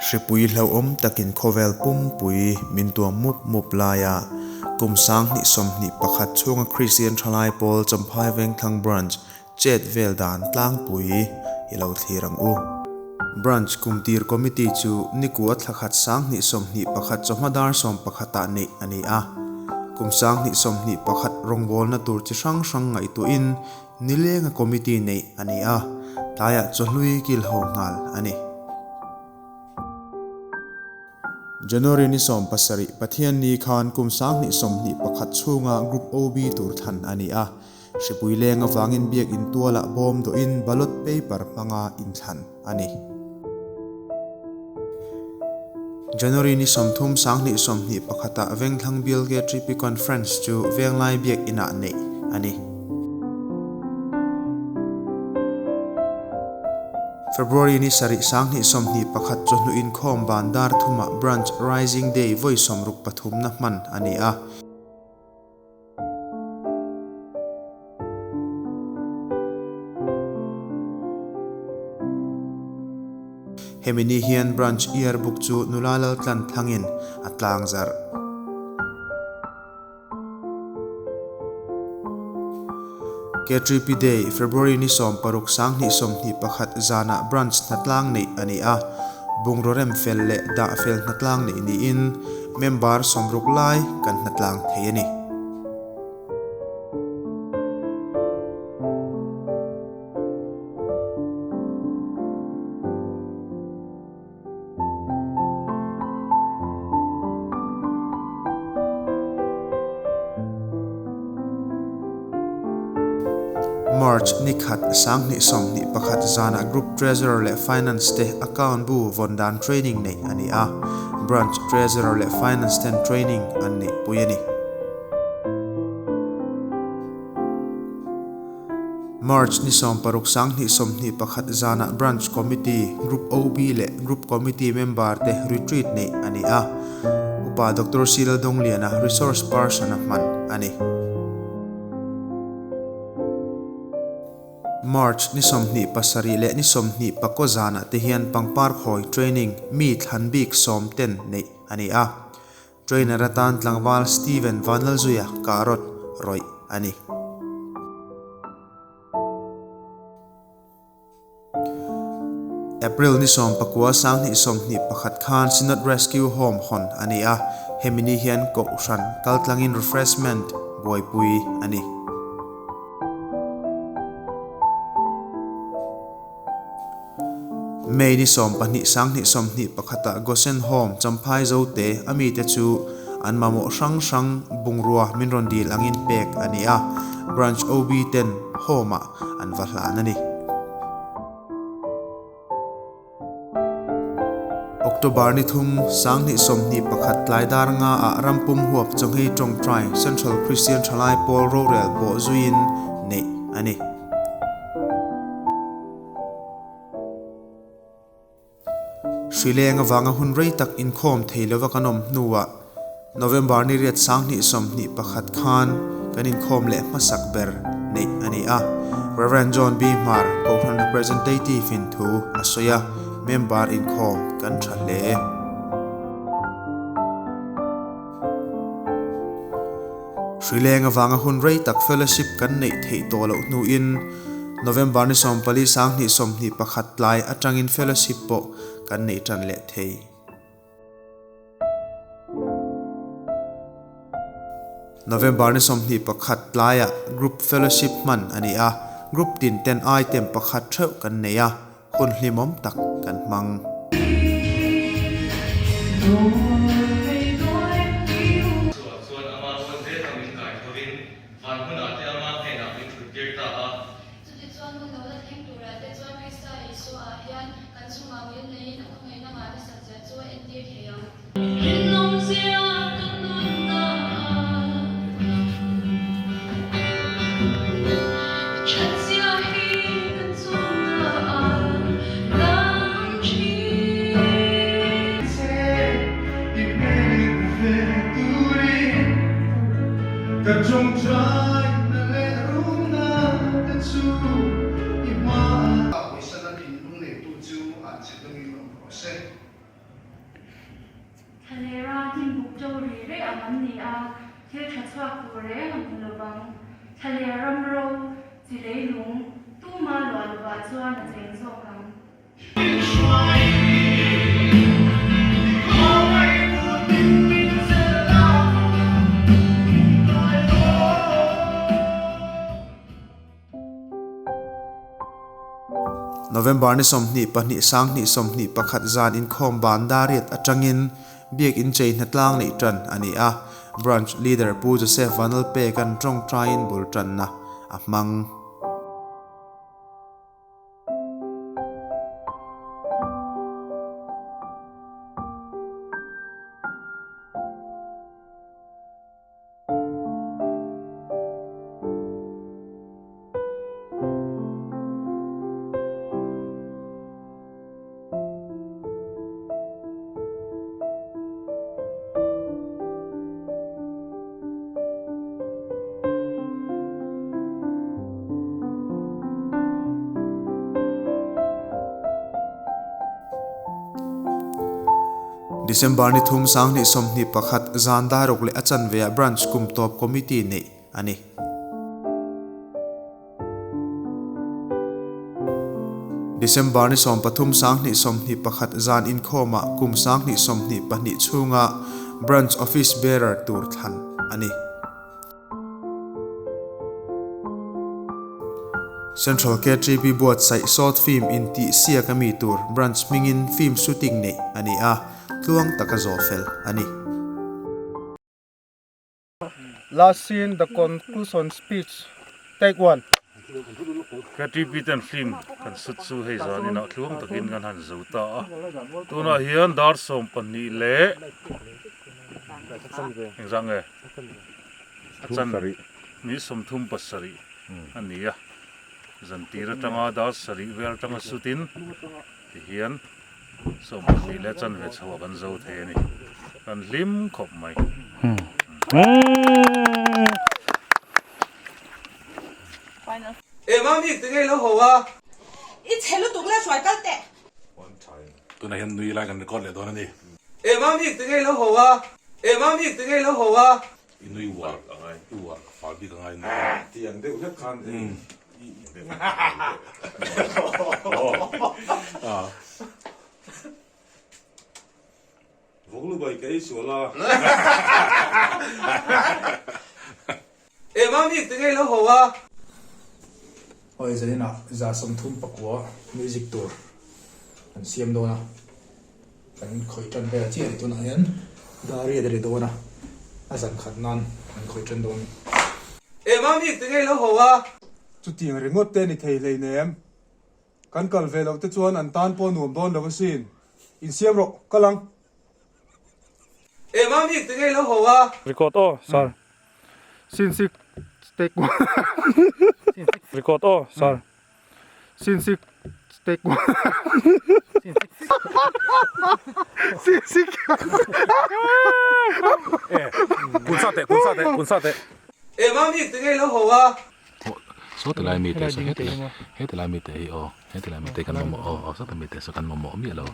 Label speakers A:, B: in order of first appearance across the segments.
A: Hripui hlauhawm takin khawvel pumpui min tuam mup mup laia kum 2021 chhunga Kristian Thalai Pawl Champhai Vengthlang Branch chet vel dan tlangpui i lo thlir ang u. Branch Kumtir Committee chu nikua thla khat 2021 chawhma dar sawmpakhatah neih a ni a. Kum 2021 rawngbawlna tur chi hrang hrang ngaihtuahin Nilenga committee neih a ni a, tlaiah chawhlui kil ho nghal a ni. January ni 17 Pathianni khan kum 2021 chhunga Group OB tur thlan a ni a, hripui leng avangin biakinn tualah bawm dawhin ballot paper hmanga inthlan a ni. January ni 30 2021 ah Vengthlang Bial KTP Conference chu Venglai Biak Inah neih a ni. February ni sarih 2021 chawhnu inkhawm ban dar thumah Branch Rising Day vawi sawmruk pathumna hman a ni a. Hemi ni hian Branch Year Book chu nula Laltlan thlangin a tlang zarh. KTP Day, February ni 16 2021 zanah Branch hnatlang neih a ni a, bungraw rem fel leh dah fel hnatlang neih niin member 60 lai kan hnatlang thei a ni. March ni khat 2021 zanah Group Treasurer leh Finance te Account bu vawn dan training neih a ni a, Branch Treasurer leh Finance ten training an neihpui a ni. March ni 16 2021 zanah Branch Committee, Group OB leh Group Committee member te retreat neih a ni a, Upa Doctor C Laldongliana resource person a hman a ni. March ni 27 leh ni 24 zanah te hian pangpar khawi training mi thlan bik sawm ten neih a ni a. Trainer atan tlangval Steven Vanlalzuia kah rawt rawih a ni. April ni 19 2021 khan Synod Rescue Home hawn a ni a, hemi ni hian Kohhran kaltlangin refreshment buaipui a ni. May ni 12 2021 ah Gosen Home Champhai Zote a mite chu an mamawh hrang hrang bungrua min rawn dil angin pek a ni a, Branch OB ten Home ah an va hlan a ni. October ni thum 2021 tlai dar nga ah Rampum huap Chawnghei Tawngtai Central Christian Thalai Pawl rorel pawh zuiin neih a ni. Hrileng avanga hun rei tak inkhawm thei lova kan awm hnuah November ni riat 2021 khan kan inkhawm leh hmasak ber neih a ni a. Rev. John B. Hmar, Kohhran Representative in thu a sawi a, member inkhawm kan tha hle. Hrileng avanga hun rei tak fellowship kan neih theih tawh loh hnuin November ni 14 2021 tlai atangin fellowship pawh kan neih tan leh thei. November ni 21 tlaiah group fellowship hman a ni a, group tin ten item pakhat theuh kan nei a, hun hlimawm tak kan hmang.
B: Chhuah chuan ama rual zel ang min kai thovin van hmunah te ama hnenah min thut tir ta a.
C: Chutichuan hun lo la thleng turah te chuan Krista Isua-ah hian kan chungah ngil neiin a khawngaihna ngah nasat zia chu a entir thei ang. Rinawmzia ka nunna Thatzia hi kan chungah a lang thin.
D: Che i hmel ve turin ka tawngtai na leh rumna te chu i.
E: Thlaler ram ro, chi leilung, tuma luah lovah chuan a cheng zawk ang.
A: November ni 22 sanghnih 21 zan inkhawm ban dariat atangin Biak inchei hnatlang neih tan a ni a, Branch Leader Pu Joseph Vanlalpeka'n tawngtaiin bul tanna a hmang. December ni thum 2021 zan daruk leh a chanve ah Branch kum tawp committee neih a ni. December ni 13 2021 zan inkhawmah kum 2022 chhunga Branch Office Bearer tur thlan a ni. Central KTP buatsaih short film intihsiak a mi tur Branch hmingin film shooting neih a ni a, tluang taka zawh fel a ni.
F: Last scene, the conclusion speech, take one.
G: KTP ten film kan sut chu hei zan inah tluang takin kan han zo ta a, tunah hian dar 12 leh engzah nge a chan ni 37 a ni a, zan tir atanga dar 7 vel atanga sutin tihian 12 leh chanve chhoah kan zo thei a ni, kan hlim khawp mai.
H: E mami tinge ilo ho a.
I: I chhe lutuk le hruai kal teh.
J: Tunah hian nui lai kan record leh dawn a ni.
H: E mami tinge ilo ho a. E mami tinge ilo ho a.
J: I nui uar a ngai, i uar fal bik a ngai nui.
K: Ti ang deuh hlek khan i Vawk lu bai ka ei sual a.
H: E mami tinge ilo ho a.
L: Awi zaninah 39 music tur kan siam dawn a. Kan khawih tan vel chiah ni tunah hian Daria te ri dawn a, a zan khat nan kan khawih tan dawn.
H: E mami tinge ilo ho a?
F: Chutiang ringawt te ni thei hleinem. Kan kal ve loh te chuan an tan pawh nuam dawn lo asin. Insiam rawh, kal ang.
H: E mami tinge ilo ho a?
F: Record aw sir. Sin sik take one. Record aw sir. Sin sik take one. Sin sik.
J: Kun sa teh, kun sa teh, kun sa teh.
H: E mami tinge ilo ho a?
J: Saw ti lai mite saw heti lai heti lai mite hi aw heti lai mite kan mamawh aw aw sawta mite saw kan mamawh miah lo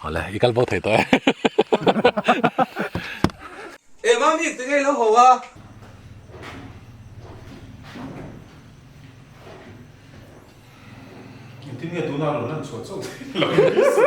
J: awle i kal bo thei tawh e.
H: E mami tinge ilo ho a?
K: Engtin nge tuna rawn lan chhuah chauh thei lo ni se.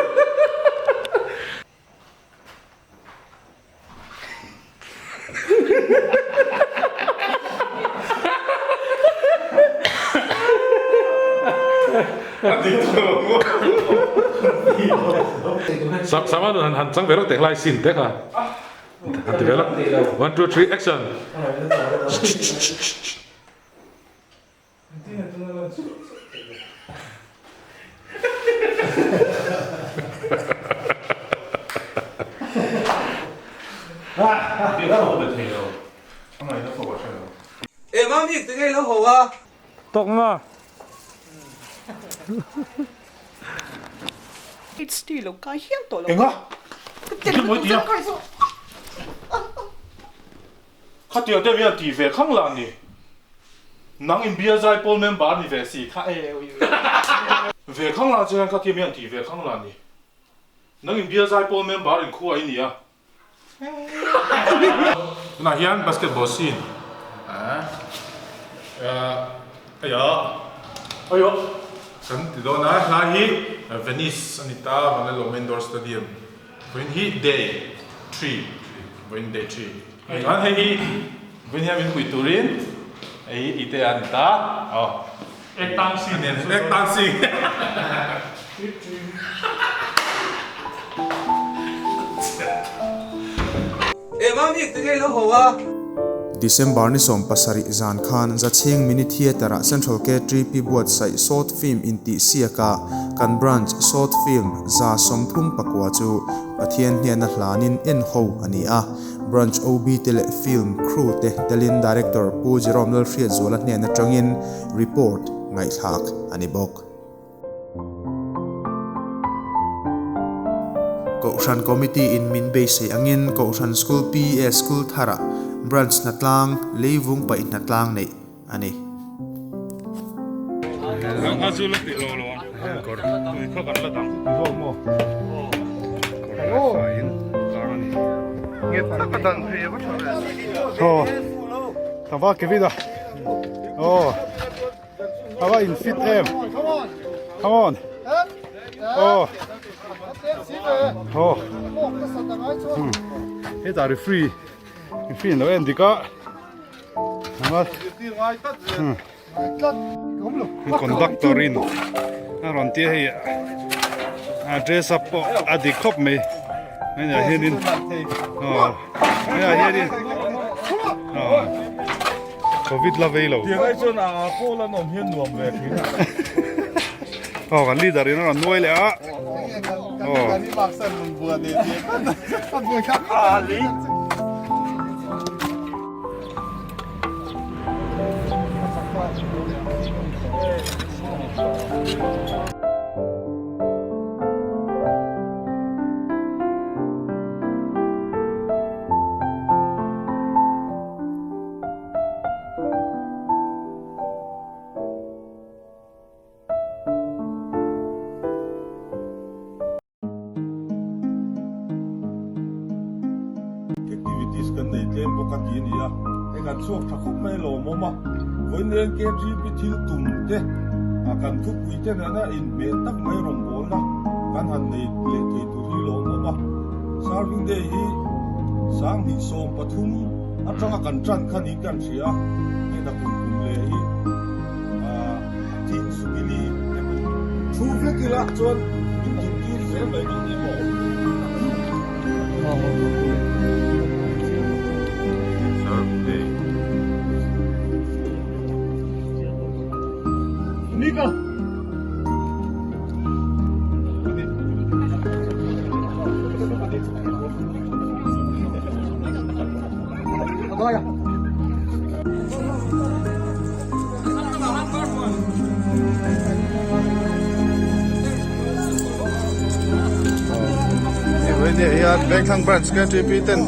J: Sama nun han chang ve rawk teh hlai sin te kha. Han ti ve la. One two three action.
H: E mami tinge ilo ho a?
F: Tawk nga.
K: Enga? Khatiang te hian ti ve khang lah ni. Nang in Bial Zaipawl member ni ve si kha e ve khang lah chuan khatiang hian ti ve khang lah ni. Nang in Bial Zaipawl member in khua i ni a.
J: Tunah hian basketball scene.
K: Aia aia kan ti dawn a hlai hi Venice a ni ta Vanlalawm Indoor Stadium vawiin hi day three vawiin day three chuan hei hi vawiin hian min pui turin hei hi ite a ni ta aw
F: Ek tang sing
K: ek tang sing
H: E mami tinge lo ho a.
A: December ni 17 zan khan Zachhing Mini Theatre-ah Central KTP buatsaih short film intihsiakah kan branch short film 139 chu Pathian hnena hlanin en ho a ni a. Branch OB te leh film crew te telin Director Pu Jerome Lalhriatzuala hnen atangin report ngaihthlak a ni bawk. Kohhran Committee in min beisei angin Kohhran School PES School tharah Branch hnatlang leivung paih hnatlang neih a ni.
F: A va in fit em come on oh oh hetah referee referee an lo en dik a conductor in a rawn tia hei a dress up pawh a dik khawp mai hei hianin aw hei hianin aw Covid la vei lo.
K: Tiang ai chuan a pawl an awm hian nuam ve thin a.
F: Aw kan leader in a rawn nuai leh a. Aw.
K: Activities kan nei tlem bawk a ti a ni a, hei kan chhuak tha khawp mai lawmawm a, vawiin NKGP thil tum te kan thupui te nena inhmeh tak mai rawngbawlna kan han nei leh thei tur hi lawmawm a, Serving Day hi 2013 atanga kan tan kha niin kan hria a, hei nakum kum leh hi Thing Jubilee te pawh thu vek ila chuan min tum tir zel mai dawn em aw? Serve Day. Nika!
A: Hian Vengthlang Branch KTP ten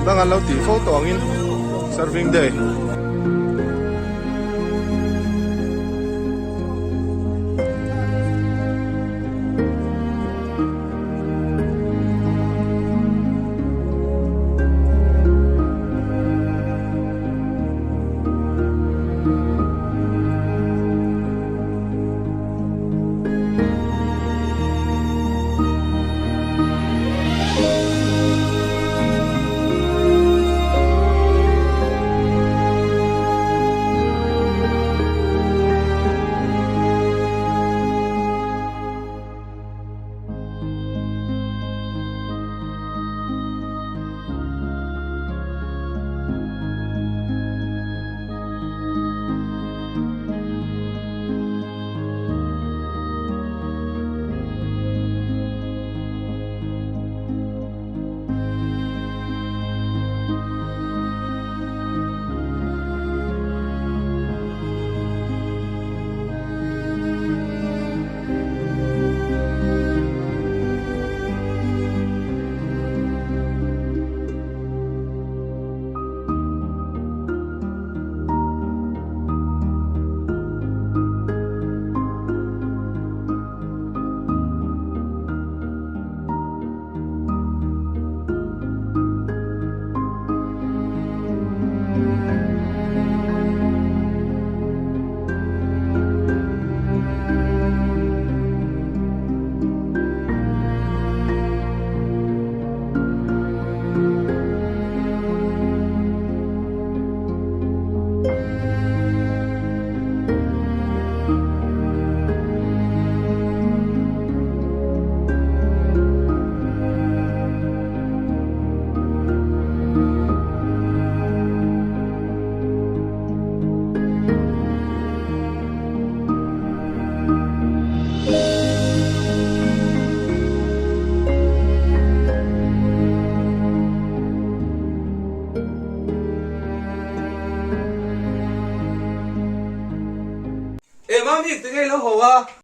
A: dang an lo tih fo tawh angin Serving Day.
H: Mami, tinge i lo haw a?